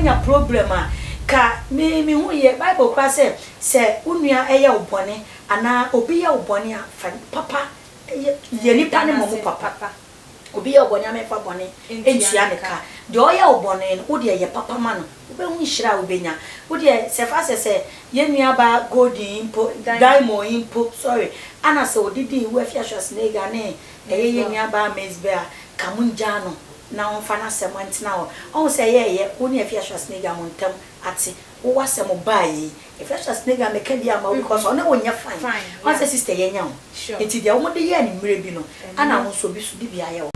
anya problem a, ka me mehu yɛ Bible koraa sɛ, sɛ wo nua yɛ wo bɔne anaa obi yɛ wo bɔne a, fa papa yɛ yɛ nipa no mmom papa. Obi yɛ wo bɔne a mɛmfa bɔne ntua ne ka. Deɛ ɔyɛ wo bɔne no, wo deɛ yɛ papa ma no. Wobɛhu nhyira a wobɛnya. Wo deɛ sɛ fa sɛ sɛ yɛn nua baa Golden yi mpo, Diamond yi mpo, sorry, ana sɛ ɔdidii wo Afia Schwarzenegger ne ɛyɛ yɛn nua baa Mzbel a, ka mongyaa no na ɔmfa n'asɛm ntena hɔ. Ɔhu sɛ ɛyɛɛyɛ wo ne Afia Schwarzenegger mo ntam ate. Wo w'asɛm baa yei. Afia Schwarzenegger meka bi ama wo because ɔne wo nyɛ fine. Woahu sɛ sister yi anya wo. Nti deɛ wɔde yɛɛ no mmerɛ bi no, ana wo nso obi nso de bi ayɛ wo.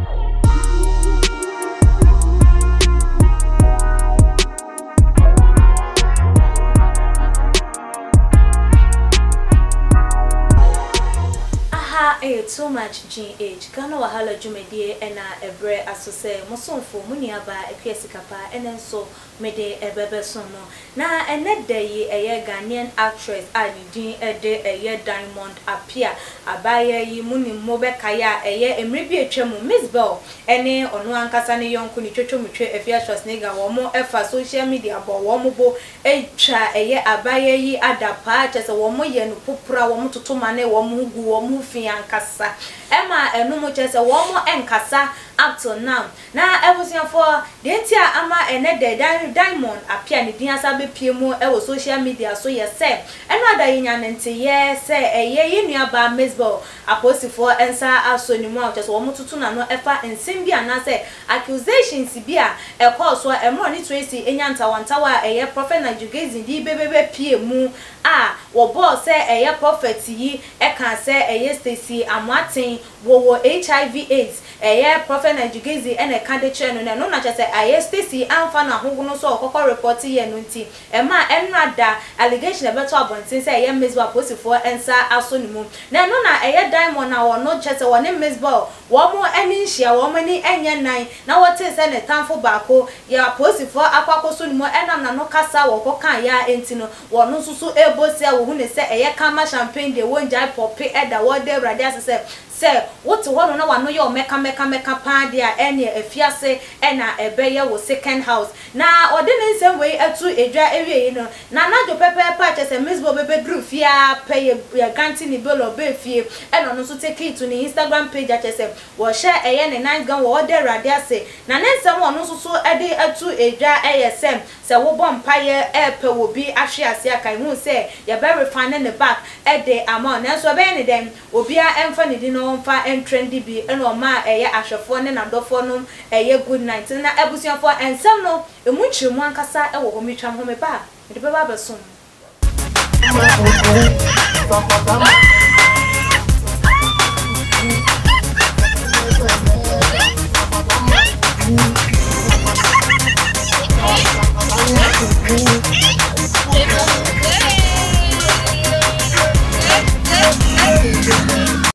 Aha ɛyɛ too much GH, Ghana Wahala dwumadie ɛna ɛbrɛ aso sɛ mo somfo, mo nua baa Akua Sikapa ɛnɛ nso mede ɛbɛbɛsom mo. Na ɛnnɛ da yi ɛyɛ Ghanaian actress a ne din de ɛyɛ Diamond Appiah. Abaayewa yi mo nim mo bɛkae a ɛyɛ mmere bi a atwa mu Miss Bell ɛne ɔno ankasa ne yɔnko ne twotwomutwe Afia Schwarzenegger wɔn fa social media bɔ wɔn bo twa ɛyɛ abaayewa yi adapaa kyerɛ sɛ wɔn yɛ no popra wɔn toto ma ne wɔn ho gu wɔn ho fi ankasa ɛma ɛno mo kyerɛ sɛ wɔn nkasa up till now. Na abusuafoɔ, deɛ nti a ama ɛnnɛ da yi Diamond Appiah ne din asan abɛpue mu wɔ social media so yɛ sɛ, ɛno ada yɛnya no nteyɛ sɛ ɛyɛ yɛn nua baa Mzbel apolisifoɔ nsa asɔ ne mu a kyerɛ sɛ wɔtoto n'ano ɛfa nsɛm bi anaasɛ accusations bi a ɛkɔɔ so a ɛmmerɛ ɔne Tracy nya ntawantawa a ɛyɛ Prophet Nigel Gayson de bɛbɛpue mu a wɔbɔɔ sɛ ɛyɛ Prophet yi kaa sɛ ɛyɛ Stacey Amoaten Wɔwɔ HIV AIDS, ɛyɛ Prophet Nigel Gaisie na ɛka de kyerɛɛ no na ɛno na kyerɛ sɛ ayɛ Stacey amfa no ahogono sɛ ɔkɔkɔ repɔte yɛɛ no nti ɛmaa ɛnora da allegation ɛbɛtɔ abɔnten sɛ ɛyɛ Mizbah apolisifoɔ nsa asɔ ne mu na ɛno na ɛyɛ Diamond a ɔno kyerɛ sɛ ɔne Mizbah wɔn ani nhyia wɔn ani nyɛ nan na wɔtee sɛ ne tamfo baako yɛ apolisifoɔ akɔ akɔsɔ ne mu ɛnam n'ano kasa a wɔkɔ kaeɛ ara nti no Wɔn nso so rebɔ se a wɔhu no sɛ ɛyɛ kama champagne deɛ wɔngyae pɔpe da wɔreda Awurade ase sɛ sɛ wote hɔ nom na w'ano yɛ wo mɛka mɛka mɛka paa deɛ a ɛneɛ afiase na ɛbɛyɛ wo second house. Na ɔde ne nsɛm wei ato dwa awieyi no na anadwo pɛpɛɛpɛ a kyerɛ sɛ Mzbel bɛbɛduru fie ara pɛ yɛ yɛ grante ne bail ɔbaa fie ɛna ɔno nso takee to ne Instagram page a kyerɛ sɛ wɔhyɛ ɛyɛ ne night gown wɔ ɔda Awurade ase na ne nsɛm a ɔno nso so de ato dwa ɛyɛ sɛ Sɛ wobɔ mpaeɛ repɛ obi ahwe ase a, kae hu sɛ yɛbɛ refane ne back de ama wo. Nanso ɛbɛyɛ ne dɛn? Obiara mfa ne din na ɔmfa ntrendi bi na ɔma ɛyɛ ahwɛfoɔ ne n'adɔfoɔ nom ɛyɛ good night. Na abusuafoɔ, nsɛm no ɛmu nkyerɛmu ankasa wɔ hɔ. Metwa me ho meba a, mede bɛba abɛsom mo.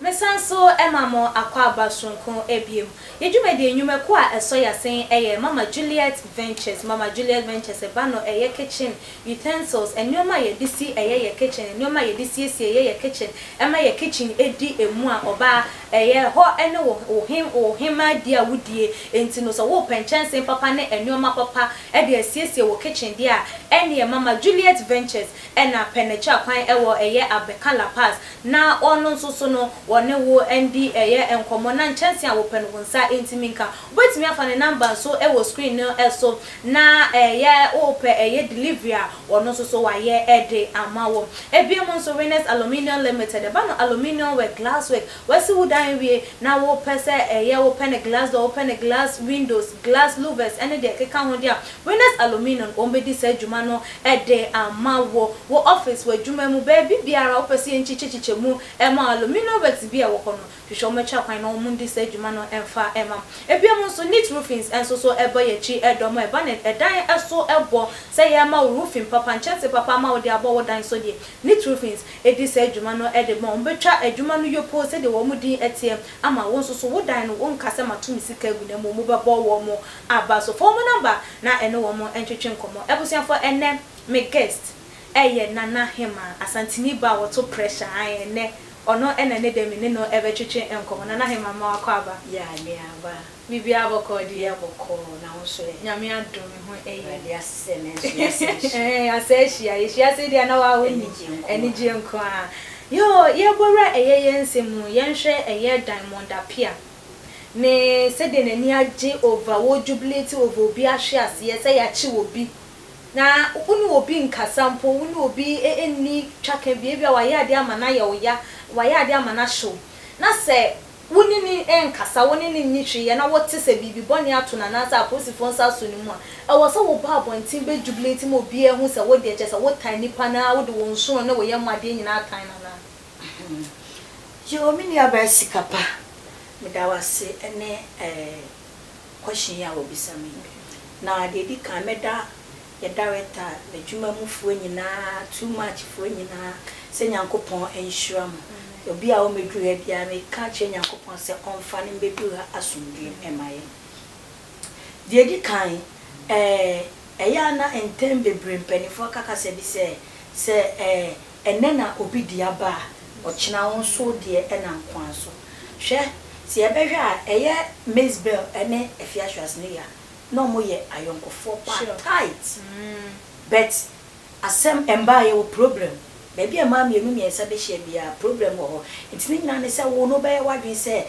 Mesan nso ma mo akwaaba soronko bio. Yɛn dwumadie nnwumakuo a ɛsɔ yɛn asen yɛ Mama Juliet Ventures. Mama Juliet Ventures ba no ɛyɛ kitchen Utensils, nneɛma a yɛde si ɛyɛ yɛ kitchen, nneɛma a yɛde siesie ɛyɛ yɛ kitchen, ɛma yɛ kitchen di ɛmu a ɔbaa, ɛyɛ hɔ ne wo wo he wo hemaa di a wodie, enti no sɛ worepɛ nkyɛnsee papa ne nneɛma papa de asiesie wo kitchen deɛ a, ɛneɛ mama Juliet Ventures na pɛ n'akyira kwan wɔ ɛyɛ Abeka La Paz na ɔno nso so no wɔne wo ndi ɛyɛ nkɔmmɔ na nkyɛnsee a wopɛ no wo nsa ntumi nka. Wobɛtumi afa ne number nso wɔ screen no so Na ɛyɛ wopɛ ɛyɛ delivery a wɔno nso so wayɛ de ama wo. Ebiem nso Winners Aluminium Limited ɛba no aluminium work, glass work, wasi wo dan awie na wopɛ sɛ ɛyɛ wopɛ no glass door, wopɛ no glass windows, glass louvers ɛne deɛ ɛkeka ho deɛ a Winners Aluminium wɔn bɛdi saa dwuma no de ama wo. Wo office, w'adwuma mu, baabi biara wopɛ sɛ yɛnkyekyɛkyekyɛ mu ma wo aluminium works bi a ɛwɔ hɔ no Hwehwɛ wɔn akyira kwan na wɔndi saa dwuma no mfa mma wo. Ebiem nso, Neat Roofings nso so bɔ yɛn akyi dɔm a ɛba ne dan so bɔ sɛ yɛrema wo roofing papa, nkyɛnse papa ama wode abɔ wo dan so deɛ. Neat Roofings di saa dwuma no de ma wo. Wɔbɛtwa adwuma no yopoo sɛdeɛ wɔn din teɛ ama wo nso so wo dan no wonka sɛ mato me sika agu na mmom wobɛbɔ wɔn aba so. Fa wɔn nɔmba na ɛne wɔn ntwetwe nkɔmmɔ. Abusuafoɔ, ɛnnɛ me guest yɛ Nana Hemaa, Asanteni ba a ɔto pressure, ae ɛnnɛ. Ɔno na ɛnnɛ da yi me ne no rebɛtwetwe nkɔmmɔ. Nana Hemaa, mma w'akwaaba. Yeah, me aba. Biribiara bɔkɔɔ deɛ? Biribiara bɔkɔɔ, na wo nso ɛ? Nyame adom, me ho yɛ. Awurade ase sɛ ɛnnɛ nso yɛasan ahyia. Ɛɛ, yɛasan ahyia. Yɛhyia sei deɛ na waa wonni. Anigyeɛ nko ara. Anigyeɛ nko ara. Yoo, yɛrebɔ wura ɛyɛ yɛn nsɛm mu, yɛnhwɛ ɛyɛ Diamond Appiah ne sɛdeɛ n'ani agye over, wɔ jubilate over obi ahwe aseɛ sɛ yɛakye obi. Na wo ne obi nkasa mpo, wo ne obi nni twaka bi, ebia wayɛ adeɛ ama no ayɛ wo ya, wayɛ adeɛ ama no ahye wo, na sɛ wo ne no nkasa, wo ne no nni hwee yɛ na wote sɛ biribi bɔne ato no anaasɛ apolisifoɔ nsa aso ne mu a, ɛwɔ sɛ woba abɔnten bɛ jubilate ma obiara hu sɛ wo deɛ kyerɛ sɛ wotan nipa no ara, wode wo nsono ne wo yam adeɛ nyinaa tan no anaa? Yoo me nuabaa Sikapa, meda wo ase ne eh question yi a wabisa me yi. Na deɛ ɛdi kan mɛda yɛ director, m'adwuma mu foɔ nyinaa, too much foɔ nyinaa sɛ Nyankopɔn nhyira mo. Obi a ɔmmɛduru ha biara meka kyerɛ Nyankopɔn sɛ ɔmfa no mmɛduru ha asomdwoeɛ mu mma yɛn. Deɛ ɛdi kan, eh, ɛyɛ a na ntɛm bebree mpaninfoɔ ka kasa bi sɛ, sɛ eh, ɛnnɛ na obi deɛ aba a, ɔkyena wo nso wo deɛ nam kwan so. Hwɛ, sɛ yɛbɛhwɛ a, ɛyɛ Mzbel ne Afia Schwarzenegger na ɔmo yɛ ayɔnkofoɔ paa tight but asɛm mbaa yɛwɔ problem baabi a mmaa mmienu mmiɛnsa bɛhyia biaa problem wɔ hɔ nti ne nyinaa ne sɛ wo no wobɛyɛ w'adwene sɛ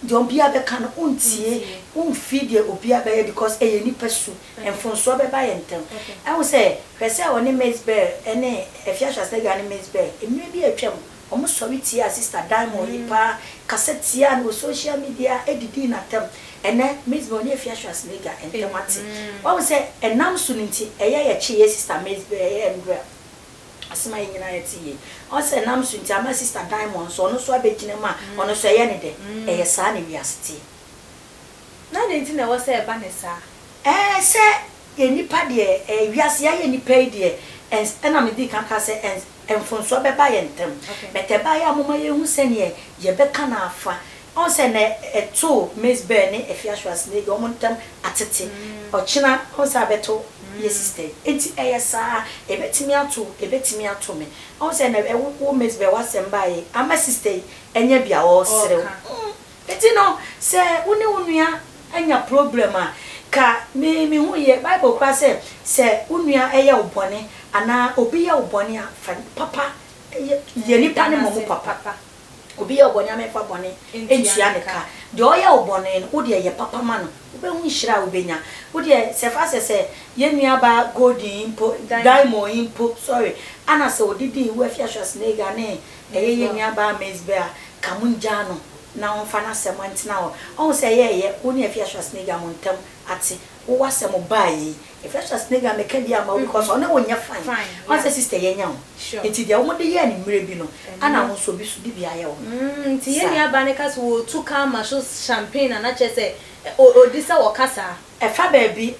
deɛ obiaa bɛka no wontie wonfii deɛ obiaa bɛyɛ because ɛyɛ nipa su mfonsoɔ bɛba yɛn ntam ɛhu sɛ hwɛ sɛ ɔne Mzbel ne Afia Schwarzenegger ne Mzbel mmerɛ bi a atwam Wɔsɔre tiaa Sista Diamond yi paa, kasa tiaa no wɔ social media, didii no atɛm. Ɛnnɛ, Mizbel ne Afia Schwarzenegger ntam ate. Woahu sɛ ɛnam so no nti, ɛyɛ a yɛkye yɛn Sista Mizbel, ɛyɛ mmerɛ a asɛm a yɛn nyinaa yɛte yie. Woahu sɛ ɛnam so nti, ama Sista Diamond nso, ɔno nso abɛgyina mu a, ɔno nso ɛyɛ no dɛ. Ɛyɛ saa na wiase teɛ. Na adɛn nti na ɛwɔ sɛ ɛba no saa? Ɛɛ, sɛ yɛn nnipa deɛ, ɛɛ, wiase yɛayɛ nnipa yi deɛ, ɛns, ɛna medii kan kaa sɛ ɛns, mfomsoɔ bɛba yɛn ntam. But ɛbaeɛ a momma yɛnhu sɛdeɛ yɛbɛka no afa. Woahu sɛ na ɛtoo Mzbel ne Afia Schwarzenegger wɔn ntam atete. Ɔkyena woahu sɛ abɛto yɛ sister yi. Enti ɛyɛ saa. Ɛbɛtumi ato wo, ɛbɛtumi ato me. Woahu sɛ na wo Mzbel w'asɛm baeɛ yi ama sister yi anya bi a ɔresere wo. Enti no sɛ wo ne wo nua anya problem a, ka me mehu yɛ Bible koraa sɛ sɛ wo nua yɛ wo bɔne anaa obi yɛ wo bɔne a fa papa yɛ yɛ nipa no mmom papa. Obi yɛ wo bɔne a mɛmfa bɔne ntua ne ka. Deɛ ɔyɛ wo bɔne no wo deɛ yɛ papa ma no wobɛhu nhyira a wobɛnya. Wo deɛ sɛ fa sɛ sɛ yɛn nua baa Golden yi mpo Diamond yi mpo sorry ana sɛ ɔdidii wo Afia Schwarzenegger ne ɛyɛ yɛn nua baa Mzbel a ka mongyaa no na ɔmfa n'asɛm ntena hɔ. Ɔhu sɛ ɛyɛ ɛyɛ wo ne Afia Schwarzenegger mo ntam ate. Wo w'asɛm baa yei. Afia Schwarzenegger meka bi ama wo because ɔne wo nyɛ fine. Ɔhu sɛ sister yi anya wo. Nti deɛ wɔde yɛɛ no mmerɛ bi no ana wo nso obi nso de bi ayɛ wo no. Nti yɛn nua baa no ka sɛ ɔretu kaa ma so champagne a na kyerɛ sɛ ɔdi sɛ ɔka saa. Ɛfa baabi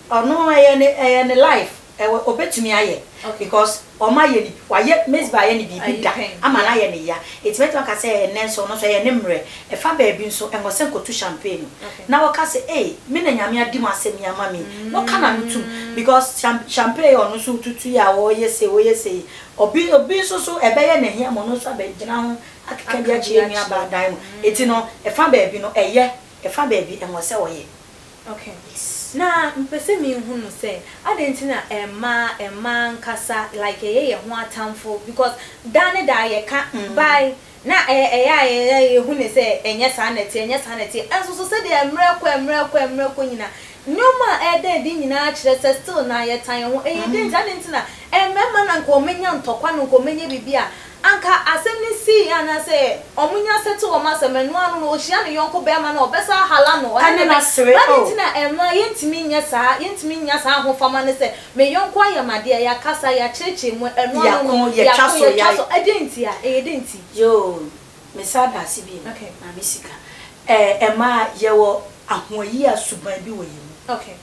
Ɔno ɛyɛ ne ɛyɛ ne life ɛwɔ ɔbɛtumi ayɛ because ɔmo ayɛ ne wayɛ Mizbah ayɛ ne biribi da ama no ayɛ ne ya nti mɛtumi aka sɛ ɛnɛ nso ɔno nso ɛyɛ ne mmerɛ ɛfa baabi nso ɛwɔ sɛ nkɔtu champagne no na ɔka sɛ ei me na Nyame adi mu asɛm yi ama me yi na ɔka n'ano tum because champagne ɔno nso tutu yi a ɔyɛ sei ɔyɛ sei obi obi nso so ɛbɛyɛ ne hia ma ɔno nso abɛgyina ho akeka bi akyerɛ nua baa dan mu nti no ɛfa baabi no ɛyɛ ɛfa baabi ɛwɔ sɛ ɔyɛ. Okay. Na mpɛ sɛ me hu no sɛ adɛn nti na mmaa mmaa ankasa like yɛyɛ yɛn ho atamfo because daa ne daa yɛka by na ɛyɛ a yɛ yɛhu ne sɛ ɛnyɛ saa na ɛteɛ ɛnyɛ saa na ɛteɛ ɛnso so sɛdeɛ mmerɛ kɔ mmerɛ kɔ mmerɛ kɔ nyinaa nneɛma a ɛda adi nyinaa kyerɛ sɛ still na yɛtan yɛn ho ɛyɛ dɛn nti adɛn nti na mmarima na nka wɔanya ntɔkwa no nka wɔanya biribi a Anka asɛm no sii anaasɛ ɔmo nya sɛte wɔn asɛm ɛno ano no ɔhyia ne yɔnko bɛɛma no a ɔbɛsan ahala no ɔne no bɛ Ɛne Adɛn oh. nti na ɛmma yɛntumi nyɛ saa yɛntumi nnya saa ahofama no sɛ me yɔnko ayɛ me adeɛ yɛakasa yɛakyerɛkyerɛ mu ɛno ano no Yɛako yɛtwa yɛako so yɛtwa yɛayɛ. so ɛdeɛn nti a ɛyɛ dɛn nti? Yoo me san da ase bio Okay. maame sika ɛɛ ɛmaa yɛwɔ ahoɔyia suban bi wɔ yɛn mu Okay.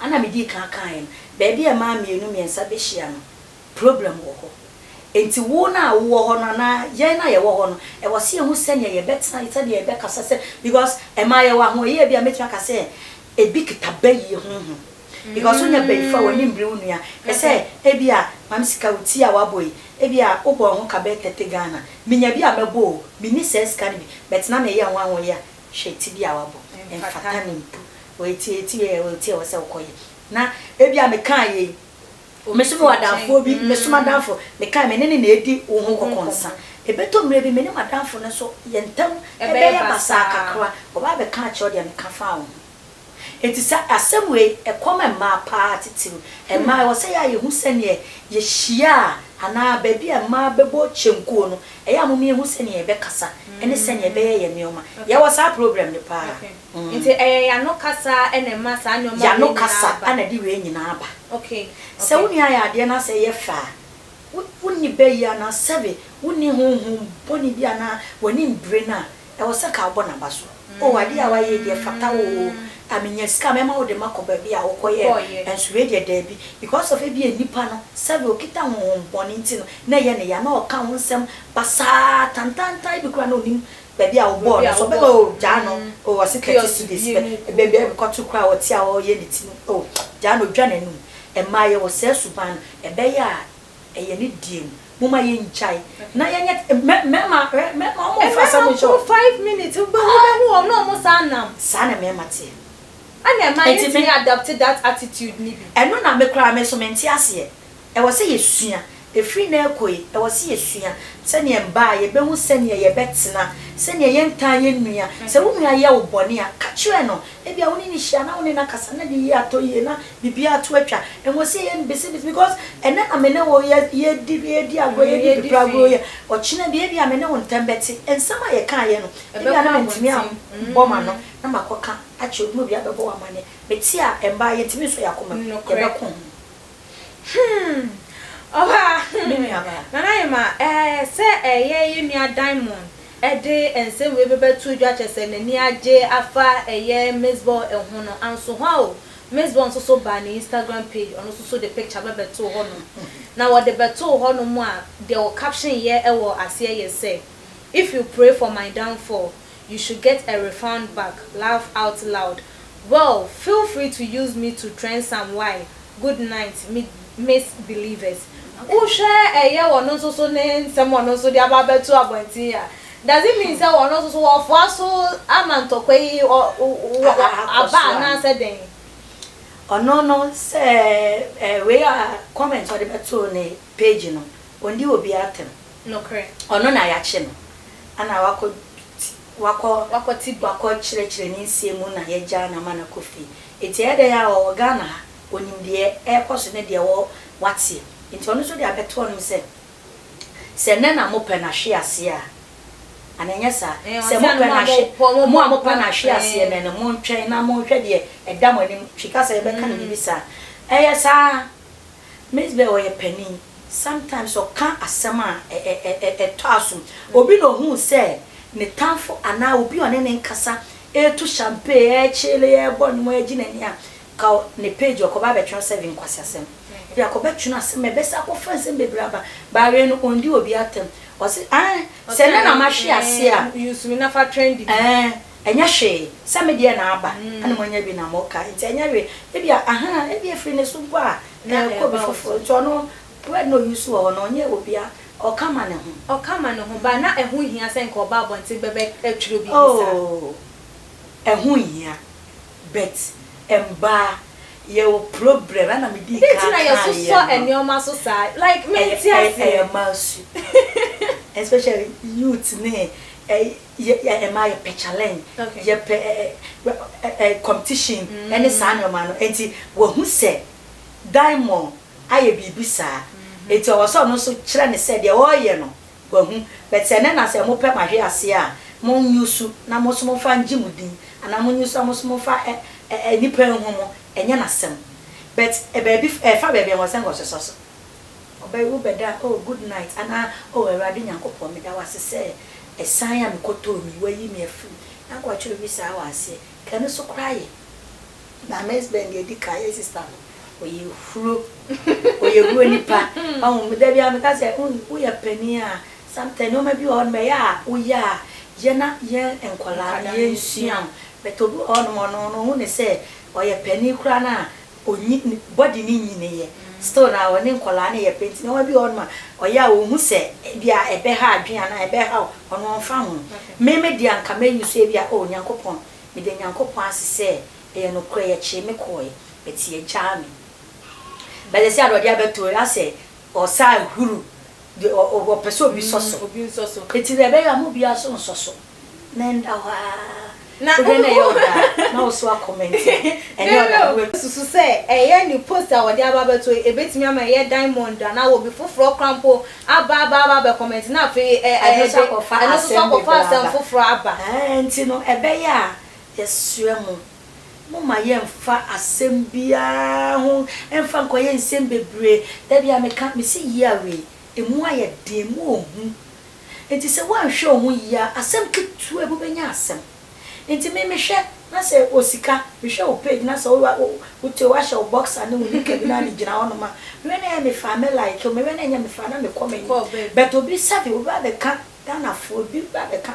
Ana me dii kan kaeɛ no baabi a ɛmaa mmienu mmiɛnsa bɛhyia no Problem wɔ hɔ. Enti wo no a wowɔ hɔ no anaa yɛn a yɛwɔ hɔ no, ɛwɔ sɛ yɛhu sɛnea yɛbɛtena, sɛnea yɛbɛkasa sɛ, because ɛmaa yɛwɔ ahoɔyea bi a mɛtumi aka sɛ ebi kita bayie honhom. Because wonyɛ bayifo a w'ani mbere wo nua. Hwɛ sɛ ebia Maame Sika wo ti a wabɔ yi, ebia wobɔɔ ho ka bɛyɛ 30 Ghana. Menya bi a mɛbɔ o, menni saa sika no bi, but na meyɛ ho ahoyɛ a, hwɛ ti bi a wabɔ. Ɛmfata no mpo. Wei ti, ti wei yɛ ti a ɛwɔ sɛ wokɔyɛ. Na ebia mekaa yei, me nso mewɔ adamfoɔ bi, me nso m'adamfo, mekae me ne no na ɛredi wo ho kɔkɔnsa. Ɛbɛtɔ mmerɛ bi, me ne m'adamfo no nso yɛn ntam bɛyɛ basaa kakra, ɔba abɛka akyerɛ wo deɛ meka faa wo ho. Enti sa asɛm wei, ɛkɔ ma mmaa paa titiriw. Mmaa, ɛwɔ sɛ yɛ a yɛhu sɛdeɛ yɛhyia a, anaa baabi a mmaa bɛbɔ kyenkuo no, ɛyɛ a mom yɛhu sɛdeɛ yɛbɛkasa ne sɛdeɛ yɛbɛyɛ yɛn nneɛma. Yɛwɔ saa problem no paa. Nti ɛyɛ y'ano kasa na ɛma saa nneɛma wei Y'ano nyinaa kasa ba? na ɛde wei nyinaa ba. Okay, Sɛ wo okay. nua yɛ adeɛ na sɛ ɛyɛ fɛ a, wo, wonni bɛ yi anaa sɛbe wonni honhom bɔne bi anaa w'ani mbire no a, Ɛwɔ sɛ ka wobɔ n'aba so. Oh adeɛ a wayɛ yi deɛ ɛfata wo oo, ah menya sika a mɛma wode makɔ baabi a wokɔyɛɛ no, nanso wei deɛ daabi. Because of ebia nipa no sɛdeɛ ɔkita honhom bɔne nti no na ɛyɛ no ya na ɔka ho nsɛm basaa tantaantan ebi koraa na ɔnim baabi a wobɔɔ no nso ɔbɛka oh gyaa no oh ɔse 30 cedis pɛ baabi a kɔto koraa ɔte a ɔreyɛ ne ti no oh gyaa no ɔdwa n'anum. Mmaa yɛwɔ saa suban no ɛbɛyɛ a ɛyɛ ne deɛ mu. Momma yɛngyae na yɛnyɛ te mɛ mmarima hwɛ mmarima wɔn mfa asɛm Mmarima nhyɛ mpo wɔn. 5 minutes wobɛhu wobɛhu wɔn na wɔn san nam. Saa na mmarima teɛ. Ɛna ɛma Enti me. yɛntumi adapt that attitude no bi. Ɛno na me koraa me nso mente aseɛ. Ɛwɔ sɛ yɛsua. Ɛfiri nnɛ rekɔ yi, ɛwɔ sɛ yɛsua sɛdeɛ mmaa yɛbɛhu sɛdeɛ yɛbɛtena, sɛdeɛ yɛntaa yɛn nua. Sɛ wo nua yɛ wo bɔne a, ka kyerɛ no. Ebia wo ne no hyia na wo ne no akasa na ne yie atɔ yie na biribiara ato atwa. Ɛwɔ sɛ yɛyɛ no bisibisi because ɛnnɛ na me ne wo yɛ yɛdi yɛdi agorɔ yɛdi pepra agorɔ yi a, ɔkyena bi ebia me ne wo ntam bɛte. Nsɛm a yɛkaeɛ no, ebia na mantumi ammɔ m'ano na makɔka akyerɛ obi na obi abɛbɔ wo amanneɛ. Mete a, mmaa yɛntumi nsɔ yɛn akoma mu, yɛbɛko ho. Hmm ɔbaa Me nuabaa. Nana Yema ɛɛ sɛ ɛyɛ yɛn nua Diamond ɛde nsɛm wei bɛbɛto dwa kyerɛ sɛ n'ani agye afa ɛyɛ Mizbel ɛho no anso hɔ o Mizbel nso so baa ne Instagram page ɔno nso so de picture bɛbɛtoo hɔ nom na wɔde bɛtoo hɔ nom a deɛ wɔ caption yɛ ɛwɔ aseɛ yɛ sɛ if you pray for my downfall you should get a refund back laugh out loud well feel free to use me to trend some why good night miss believers wohwɛ ɛyɛ wɔn nso so ne nsɛm wɔn nso de aba abɛto abɔnten a, does it mean sɛ wɔn nso so wɔfoa so ama ntɔkwa yi ɔ wɔ aba anaasɛ dɛn? Ɔno no sɛ ɛ wei a comment ɔde bɛtoo ne page no, ɔndi obiara atɛm. Nokorɛ. Ɔno na yɛakye no ana wakɔ wakɔ wakɔ ti bi wakɔ kyerɛkyerɛ ne nsɛm mu na yɛgyaa no ama no akɔ fie. Nti ɛyɛ dɛn a ɔwɔ Ghana ha, ɔnim deɛ ɛrekɔ so ne deɛ wɔ wateɛ. Nti ɔno nso de abɛto hɔnom sɛ, sɛ nnɛ na mopɛ no ahwe aseɛ a, anaa ɛnyɛ saa? Sɛ mopɛ no ahwe, mo a mopɛ no ahwe aseɛ nnɛ no, montwɛn na monhwɛ deɛ ɛda mo anim. Twi kasa yɛbɛka no biribi saa. Ɛyɛ saa. Mizbel ɔyɛ panin. Sometimes ɔka asɛm a ɛtɔ asom. Obi na ohuu sɛ ne tamfo anaa obi a ɔne no nkasa reto champagne, rekyele, rebɔ nnwom, regye n'ani a, ka ne page ɔkɔba abɛtwerɛ sɛ nkwaseasɛm. Ebia akɔbɛtwerɛ asɛm a ɛbɛsan akɔfa nsɛm bebree aba. But wei no, ɔndi obi atɛm. Ɔse, ae, sɛ nnɛ na mahwe ase a, ɛɛ, ɛnyɛ hwee. Sɛ me deɛ na aba, ɛna moanya bi na moka. Nti ɛnyɛ hwee. Ebia, ahaa, ebia ɛfiri ne so mpo a, ɛrekɔ obi foforɔ. Nti ɔno, word na ɔuse wɔ hɔ no, ɔnyɛ obia, ɔka ma ne ho. Ɔka ma ne ho, but na ɛho hia sɛ nka ɔba abɔnten bɛbɛ twerɛ biribi saa? Oh, ɛho nhia, but mmaa, yɛwɔ problem, ɛna medii Dɛn kan nti na kaeɛ yɛsosɔ no. nneɛma so saa? Like, mente Ɛyɛ, aseɛ. ɛyɛ mmaa su. Especially youth ne, ɛ, yɛ, yɛ, mmaa yɛpɛ challenge, yɛpɛ ɛ, ɛ, ɛ, ɛ, competition ɛne saa nneɛma no. Nti wahu sɛ Diamond ayɛ biribi saa. Nti ɔwɔ sɛ ɔno nso kyerɛ no sɛ deɛ ɔreyɛ no, wahu. But sɛ ɛnnɛ na sɛ mopɛ mo ahwe aseɛ a, mo use na mo nso momfa ngye mo din, anaa mo use na mo nso momfa ɛ, ɛ, ɛ, nnipa nhu mo, ɛnyɛ n'asɛm. But baabi, ɛfa baabi a ɛwɔ sɛ nka ɔsosɔ so. Ɔbɛ, wobɛda a, oh good night, anaa oh Awurade Nyankopɔn meda wo ase sɛ ɛsan a mekɔtɔɔ mu yi, woayi me afiri mu. Na nka wakyerɛ biribi saa wɔ aseɛ. Nka ɛno nso koraa yɛ. Na Miss Ben deɛ ɛdi kan, yɛ sister no, ɔyɛ huro. Ɔyɛ huro nipa. Wahu, da biara meka sɛ, woyɛ panin a, sometimes nneɛma bi wɔ hɔnom a, ɛyɛ a woyɛ a, yɛ na yɛn nkwadaa no yɛnsua wo. But obi wɔ hɔnom a, ɔno no, ɔhu no sɛ ɔyɛ panin koraa no a, Ɔnyi ne body no nyiniiɛ still na ɔne nkwadaa no yɛ pɛ nti nneɛma bi wɔ hɔnom a ɔyɛ a ɔhu sɛ ebia ɛbɛha adwene anaa ɛbɛhaw ɔno ɔmfa ho. Me me deɛ anka mɛ use ebia oh Nyankopɔn meda Nyankopɔn ase sɛ ɛyɛ nokorɛ yɛkyee me kɔɔɛ but yɛgyaa me but sɛsɛ a deɛ ɔde abɛto asɛ ɔsaa huru deɛ ɔpɛ sɛ obi sɔ so nti deɛ ɛbɛyɛ a mo biara so nsɔ so. Na ɛnda hɔ ara. Na Wohwɛ na ɛyɛ ɔdɔ a, na wo so akɔmɛnti a, ɛnyɛ ɔdɔ a, na woatu. Susu sɛ ɛyɛ ne post a wɔde aba abɛto yi, ɛbɛtumi ama ɛyɛ Diamond anaa obi foforɔ koraa mpo aba aba aba abɛkɔmɛnti na afei ɛ ɛ Ɛno nso ɛde akɔfa ɛno nso so asɛm akɔfa bebree asɛm aba. foforɔ aba. Ɛɛ, nti no ɛbɛyɛ a yɛsrɛ mo, momma yɛmfa asɛm biara ho mfa nkɔyɛ nsɛm bebree. Da biara meka, mese year wei, ɛmu ayɛ den, ɛmu ɔhu. Enti sɛ woanhwɛ wo ho yie a, asɛm ketewa bi wobɛnya asɛm. Enti me mehwɛ na sɛ wɔ sika, mehwɛ wo page na sɛ wo wo wote woahyɛ wo boxer ne wo nika bi na ade gyina hɔnom a, mehwɛ na ɛyɛ me fɛ a mɛ like wo, mehwɛ na ɛnyɛ me fɛ a na mekɔ m'anim. But obi sɛbe obi ba bɛka Ghanafoɔ obi ba bɛka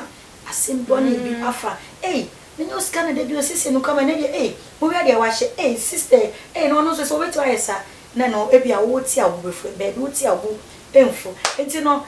asɛm bɔne bi afa ei menya wo sika na da bi osiesie no kama ɛnɛ deɛ ei monhwɛ deɛ wahyɛ ei sister ei na ɔno nso sɛ obɛtumi ayɛ saa na no ebia wo wote a wo bo bɛfu, baabi wote a wo bo mfu. Nti no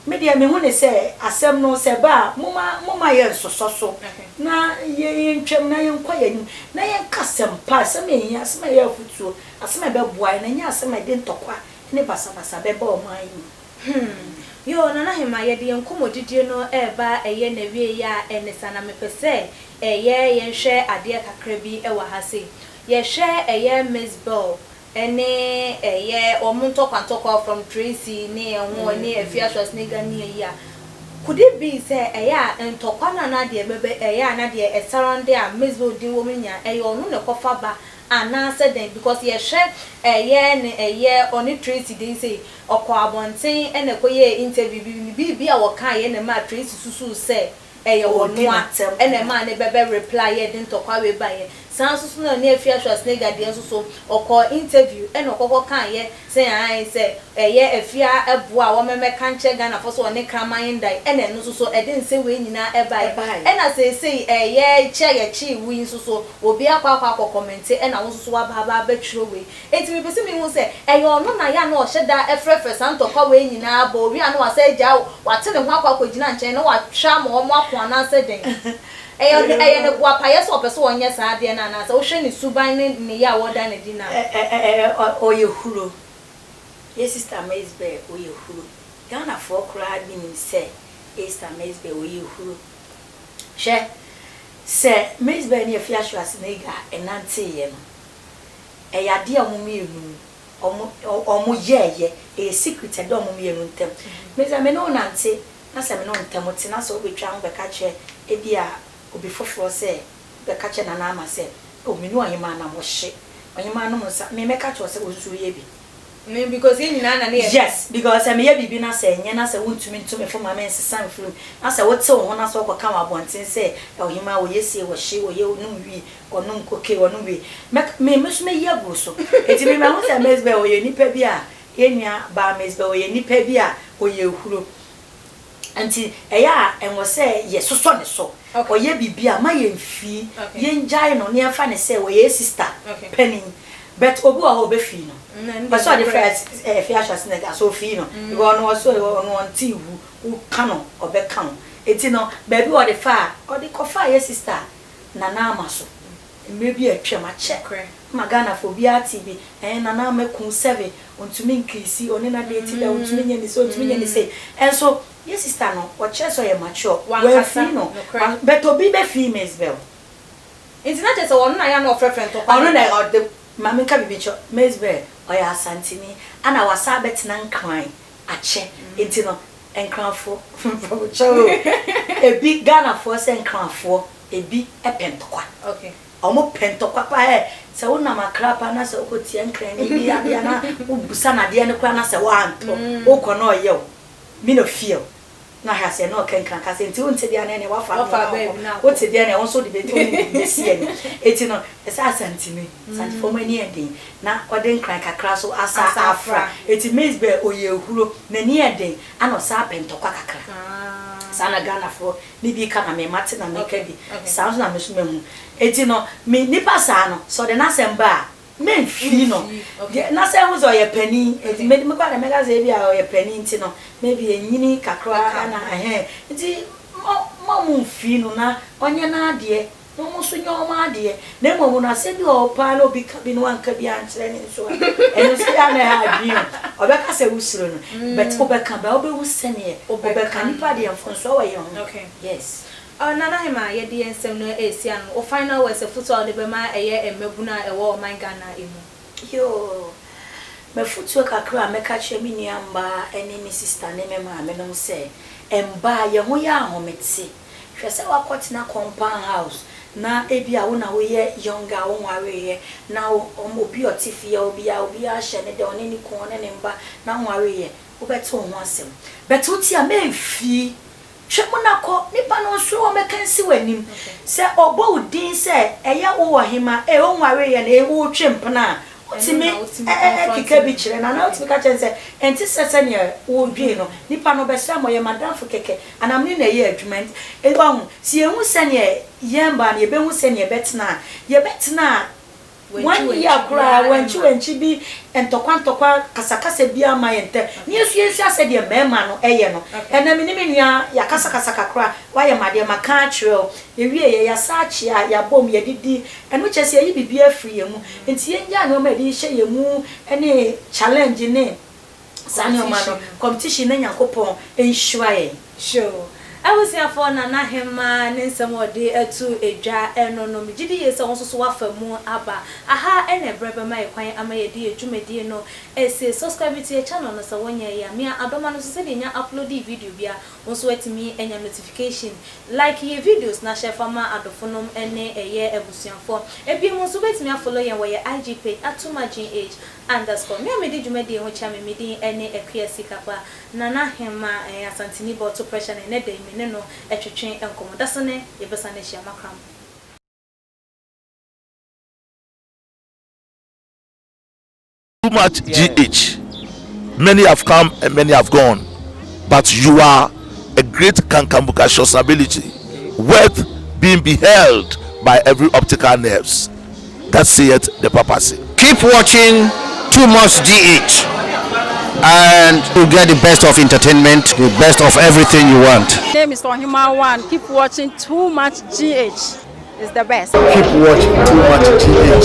Me deɛ mehu ne sɛ asɛm no sɛ ɛba a momma momma yɛnsosɔ so na yɛntwam na yɛnkɔ yɛn anim na yɛnka asɛm pa, asɛm a ɛhia, asɛm a ɛyɛ afotuo, asɛm a ɛbɛboa yɛn na ɛnyɛ asɛm a ɛde ntɔkwa ne basabasa bɛba ɔman yi mu. Hmm. Yoo, Nana Hema, yɛde yɛn nkɔmmɔdidie no reba ɛyɛ n'awieeɛ a ɛne saa, na mepɛ sɛ ɛyɛ yɛnhwɛ adeɛ kakra bi wɔ ha sei. Yɛhwɛ ɛyɛ Miss Bell Ɛne ɛyɛ wɔn ntɔkwa ntɔkwa from Tracy ne ɛho ɛne Afia Schwarzenegger ne ayi a, could it be sɛ ɛyɛ a ntɔkwa no anaa deɛ ɛbɛbɛ ɛyɛ a na deɛ ɛsurrounde a Mizbel din wɔ mu no nyinaa ɛyɛ ɔno na ɛkɔfa ba anaa sɛ dɛn because yɛhwɛ ɛyɛ ne ɛyɛ ɔne Tracy deɛ yi sei ɔkɔɔ abɔnten ɛna ɛkɔyɛɛ interview bi ne biribi a ɔkaeɛ na ɛmaa Tracy susuu sɛ ɛyɛ Ɔredi ɔno a n'atɛm. ɛna ɛmaa ne bɛbɛ reply yɛ de ntɔkwa wei baeɛ. Saa nso so na ɔne Afia Schwarzenegger deɛ nso so ɔkɔɔ interview ɛna ɔkɔkɔ kaeɛ sɛ aane sɛ ɛyɛ Afia ɛboa a wɔmɛmɛka nkyerɛ Ghanafoɔ sɛ ɔne kraman ndae ɛna ɛno nso so ɛde nsɛ wei nyinaa ɛbaeɛ. Ɛbaeɛ. Ɛna seesei ɛyɛ kye a yɛkyee wo yi nso so obi akɔ akɔ akɔ kɔmɛnte ɛna wo nso so waba aba abɛtwerɛ wei. Enti mepɛ sɛ mehu sɛ, ɛyɛ ɔno na yɛ a na ɔhyɛ da frɛfrɛ saa ntɔkwa wei nyinaa ba, owie a na wasan agyaa wo, wate ne ho akɔ akɔgyina nkyɛn na wahwɛ ama wɔako anaasɛ dɛn? Ɛyɛ ɔno, ɛyɛ ne boapayɛ sɛ ɔpɛ sɛ ɔnyɛ saa adeɛ no anaasɛ wohwɛ ne suban ne nneyɛɛ a ɔreda no adi no a? Ɛ-ɛ-ɛ, ɔyɛ huro. Yɛ sister Mezbel, ɔyɛ huro. Ghanafoɔ koraa bi nim sɛ Esther Mezbel, ɔyɛ huro. Hwɛ, sɛ Mezbel ne Afia Schwarzenegger nanteeɛ no, Ɛyɛ adeɛ a wɔn mmienu wɔn wɔn yɛɛyɛ, ɛyɛ secret a ɛda wɔn mmienu ntam. Me sɛ me ne wo nante na sɛ me ne wo ntam te na sɛ wobɛtwa ho bɛka kyerɛ ebia obi foforɔ sɛ wobɛka kyerɛ Nana Ama sɛ oh me ne ɔhemaa nam ɔhye, ɔhemaa nom nsa, me mɛka kyerɛ wo sɛ wo nso woyɛ bi. Me because yɛn nyinaa na ne yɛ. Yes because sɛ meyɛ biribi na sɛ ɛnyɛ na sɛ wontumi ntu me fo ma mensesa mfiri mu na sɛ wote wo ho na sɛ wokɔka wɔ abɔnten sɛ ɔhemaa wɔyɛ sei wɔhye wɔyɛ nom wii Ɔnom cocaine, ɔnom wei. Mɛka, me, me nso mɛyi agu wo so. Enti me, mahu sɛ Mezbel ɔyɛ nipa bi a, yɛn nua baa Mezbel ɔyɛ nipa bi a ɔyɛ ehuro. Nti ɛyɛ a ɛnwɔ sɛ yɛsosɔ ne so. Ɔyɛ biribi a, ma yɛnfii, yɛngyae no na yɛmfa no sɛ ɔyɛ yɛn sister panin. But obi wɔ hɔ a ɔbɛfii no. Ɔpɛ sɛ ɔde frɛ Afia Schwarzenegger so ɔfii no. Because ɔno ɔse ɔno ɔnte hu, woka no ɔbɛka wo. Enti no baabi a ɔde faa, ɔde kɔfaa yɛn sister Nana Ama so mmerɛ bi a atwam akyɛ ma Ghanafoɔ obiara tee bi ɛɛ Nana Ama ku sɛbe ɔntumi nkiisi ɔne no adeeti da ɔntumi nyɛ ne sei ɔntumi nyɛ ne sei ɛnso yɛ sister no ɔkyerɛ sɛ ɔyɛ mature wamfii no but obi bɛfii Mezbel. Nti na kyerɛ sɛ ɔno na yɛ a na ɔfrɛfrɛ ntɔkwa no Ɔno na ɔde ma menka biribi nkyerɛ wo Mezbel ɔyɛ Asanteni ɛna wasan abɛtena Nkran akyɛ nti no Nkranfoɔ mpabokyɛw o ebi Ghanafoɔ sɛ Nkranfoɔ ebi pɛ ntɔkwa ɔmo pɛ ntɔkwa paa ɛ sɛ wo nam Accra paa na sɛ wokɔ tia Nkrani bi adeɛ na wo busa no adeɛ no koraa na sɛ wantɔ wokɔ na ɔyɛ wo me no feel na ahwɛ aseɛ na ɔka Nkran kasa nti wonte deɛ na ɛneɛ wafa no na wakɔ wote deɛ na wo nso wode bɛsi ani eti no ɛsɛ Asantini Asantefoɔ mo ani yɛ den na ɔde nkran kakra so asa afra. Eti Mizbel ɔyɛ ahuro, n'ani yɛ den ana ɔsan pɛ ntɔkwa kakra. Saa na Ghanafoɔ ne bi ka na me mate na meka bi. Saa nso na me nso mahu. Eti no me nipa saa no sɛ ɔde n'asɛm ba a. Memfii no deɛ na sɛ ɛho sɛ ɔyɛ panin nti me me kɔ a mɛka sɛ ebi a ɔyɛ panin nti no maybe enyini kakra ɛna ɛhɛn nti mo mo mo mfii no na ɔnyɛ n'adeɛ na ɔmo nso nyɛ ɔmo adeɛ na mmom no asɛm bi wɔ hɔ paa na obi ka bi na wanka bi ankyerɛ ne nso a ɛno nso yɛ a na ɛha adwene o ɔbɛka sɛ wosuro no but wobɛka bɛ wobɛhu sɛneɛ wobɛka nipa deɛ mfonsoɔ wɔ yɛn ho yes. Nana Hemaa, yɛde yɛn nsɛm no resi ano. Wo final words, afutuo a wode bɛma ɛyɛ mmabunu a ɛwɔ ɔman Ghana mu? Yoo, m'afutuo kakra a mɛka akyerɛ me nua mmaa ne me sister ne me maame nom sɛ, mmaa yɛn ho yɛ ahomete. Hwɛ sɛ woakɔtena compound house na ebia wo na woyɛ younger a wonwareeɛ na wo obi a ɔte fie hɔ biara obiara hyɛ ne dɛ ɔne ne kunu ɔne ne mma na wonwareeɛ, wobɛte wo ho asɛm. But wote a mɛmfii. Twa mu na kɔ, nipa no nsuro ɔmmɛka nsi w'anim. Sɛ ɔbɔ wo din sɛ ɛyɛ wo ɔhema, ee wonwareeɛ no, ee woretwe mpena a, wotumi keka bi kyerɛ no anaa wotumi ka kyerɛ no sɛ ɛnte sɛ sɛdeɛ woredwen no. Nipa no ɔbɛsrɛ ma ɔyɛ m'adamfo kɛkɛ anaa me ne no ɛyɛ adwuma nti. Wahu? Sɛ yɛhu sɛdeɛ yɛn mmaa no yɛbɛhu sɛdeɛ yɛbɛtena a, yɛbɛtena a One year koraa wankyi wankyi bi ntɔkwa ntɔkwa kasakasa biara mma yɛn ntam na yɛn nso yɛnsua sɛdeɛ mmarima no yɛ no. Ɛnnɛ me ne me nua yɛakasakasa kakra, woayɛ me adeɛ maka akyerɛ wo, yɛwieeɛ yɛasan akyea, yɛabom, yɛadidi, ɛno kyerɛ sɛ yɛayi biribi afiri yɛn mu. Nti yɛngyae nneɛma a yɛde rehyɛ yɛn mu ne challenge ne saa nneɛma no, competition na Nyankopɔn nhyira yɛn. Sure. Abusuafoɔ Nana Hemaa ne nsɛm a ɔde ato dwa ɛno no, megye di yie sɛ wo nso so woafa mu aba. Aha na ɛberɛ bɛma yɛ kwan ama yɛde yɛ dwumadie no asie. Subscribe to yɛ channel no sɛ wonyɛeɛ a. Mia adɔma no so sɛdeɛ nya uploadi video biara wo nso woatumi anya notification. Like yɛ videos na hyɛ fa ma adɔfonom ne ɛyɛ abusuafoɔ. Ɛbiom nso wobɛtumi afollow yɛn wɔ yɛ IG page atomagh underscore. Me a medi dwumadie ho kyea me, me din ne Akua Sikapa. Nana Hemaa eh, Asanteni bɔ to pressure na ɛnɛ da yi me ne no twetwe nkɔmmɔ. Dasene yɛbɛsane ahyia makram. Too much GH many have come and many have gone but you are a great kankambukacious ability worth being beheld by every optical nerves that saith the papacy. Keep watching Too Much GH and you get the best of entertainment, the best of everything you want. name is Ohima One. Keep watching Too Much GH. It's the best. Keep watching Too Much GH.